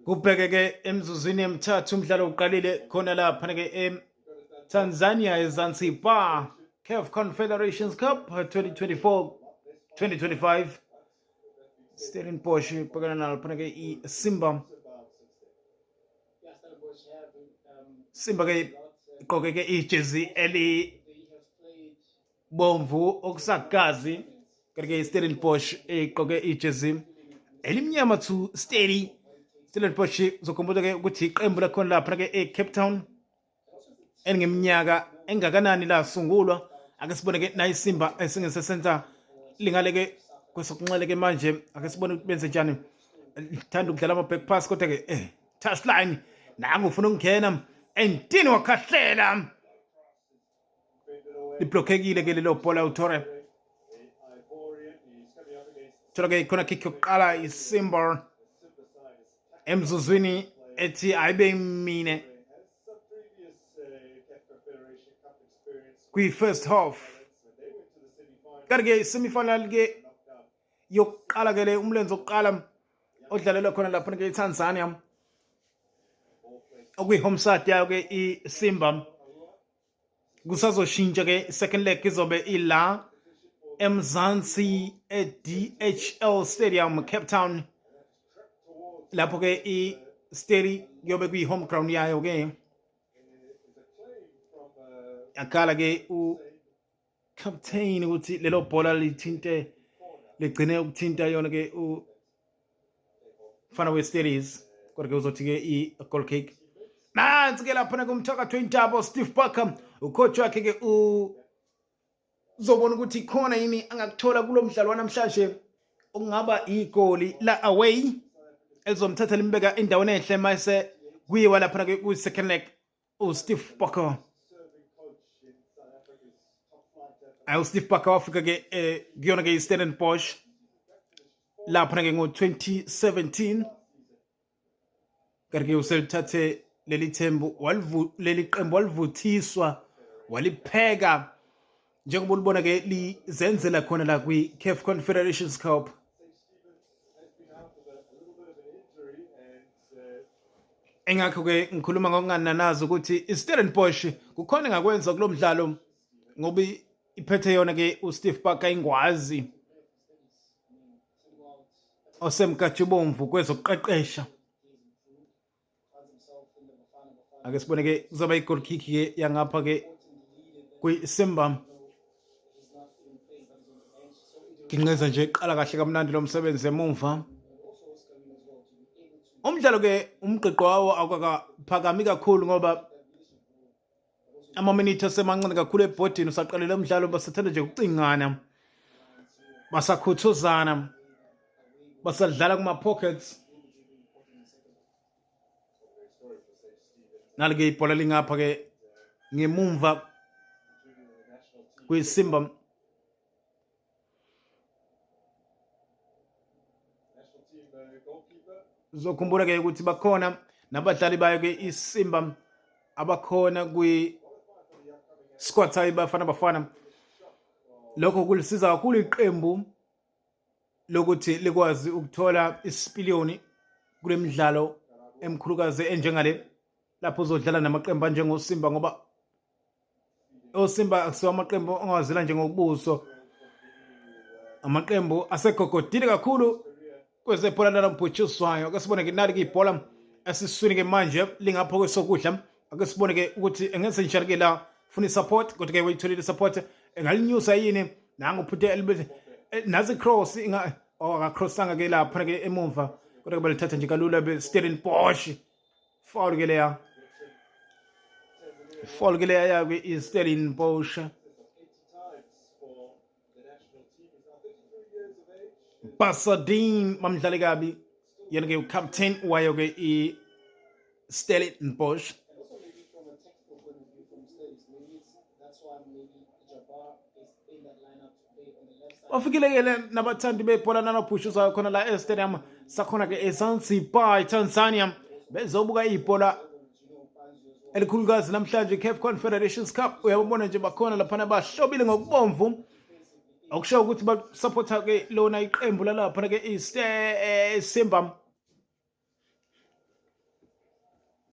Kubheke-ke emizuzwini emithathu umdlalo uqalile khona lapha-ke eTanzania eZanzibar CAF Confederations Cup 2024-2025. Stellenbosch ibhekana nalapha-ke iSimba. Simba ke igqoke ke ijezi elibomvu okusagazi kanti ke iStellenbosch igqoke ijezi elimnyama to steady. Stellenbosch uzokhumbula ke ukuthi iqembu lakhona lapha ke eCape Town elingeminyaka engakanani lasungulwa. Ake sibone ke nayi Simba esingese center lingaleke kwesokunxele ke manje, ake sibone ukuthi benze njani. Lithanda ukudlala ama back pass kodwa ke touchline nangu ufuna ukungena entini wakhahlela, liblockekile ke lelo bhola uThore. Thola ke khona kick yokuqala iSimba emzuzwini ethi ayibe mine kwi-first half. Kanti ke semifinal ke yokuqala ke le, umlenze wokuqala odlalelwa khona lapha ke eTanzania okuyi-home side yayo ke iSimba. Kusazoshintsha ke, second leg izobe ila eMzansi e-DHL Stadium Cape Town, lapho ke i-Stelly kuyobe kuyi-home ground yayo ke. Yakhala ke u-captain ukuthi lelo bhola lithinte, ligcine ukuthinta yona ke umfana we-Stellies, kodwa ke uzothi ke i-goal kick. Nansi ke laphana kumthakathi wentaba Steve Barker, ucoach wakhe ke uzobona ukuthi khona yini angakuthola kulo mdlalo wanamhlanje okungaba igoli la away elizomthatha limbeka endaweni enhle mase kuyiwa laphana ke ku-second leg. uSteve Barker, ayi uSteve Barker wafika ke kuyona ke iStellenbosch laphana ke ngo-2017, kanti ke uselithathe leli thembu leli qembu walivuthiswa walipheka njengoba ulibona ke lizenzela khona la kwi-CAF Confederations Cup. Engakho ke ngikhuluma ngokungananazi ukuthi iStellenbosch kukhona engakwenza kulo mdlalo ngoba iphethe yona ke uSteve Barker, ingwazi osemkatshubomvu kwezokuqeqesha. Ake sibone ke, kuzoba i-goal kick ke yangapha ke kwiSimba. Ginqeza nje iqala kahle kamnandi lo msebenzi emumva. Umdlalo ke umgqigqo wawo awukakaphakami kakhulu ngoba amaminithi asemancane kakhulu ebhodini, usaqalele umdlalo, basathanda nje ukucingana, basakhuthuzana, basadlala kuma-pockets. Nali-ke ibhola lingapha-ke ngemumva kwiSimba. Uzokhumbula ke ukuthi bakhona nabadlali bayo ke iSimba abakhona kwi squad sayo Bafana Bafana. Lokho kulisiza kakhulu iqembu lokuthi likwazi ukuthola isipiliyoni kule midlalo emkhulukazi enjengale lapho uzodlala namaqembu anjengoSimba, ngoba oSimba akusiwo amaqembu ongawazela njengobuso, amaqembu asegogodile kakhulu kwezebhola lalambhutshuzwayo. Ake sibone ke, nali ke ibhola esiswini ke manje lingapho kwesokudla. Ake sibone ke ukuthi engenze njani ke la, funa i-support kodwa ke uyitholile i-support, engalinyusa yini? Nangu phuthe elibethe nazi cross inga, oh, akacrossanga ke lapha ke emumva, kodwa ke balithatha nje kalula be-Stellenbosch. Foul ke leya, foul ke leya yakwe i-Stellenbosch. Basadin bamdlale kabi yena ke ucaptain wayo ke i-Stellenbosch. Bafikile ke nabathandi bebhola nanobhushuzwayo khona la e-stadium sakhona ke eZanzibar eTanzania, bezobuka ibhola elikhulukazi namhlanje, CAF Confederations Cup. Uyabona nje bakhona laphana bahlobile ngokubomvu, okusho ukuthi basupporta ke lona iqembu lalapha ke iSimba.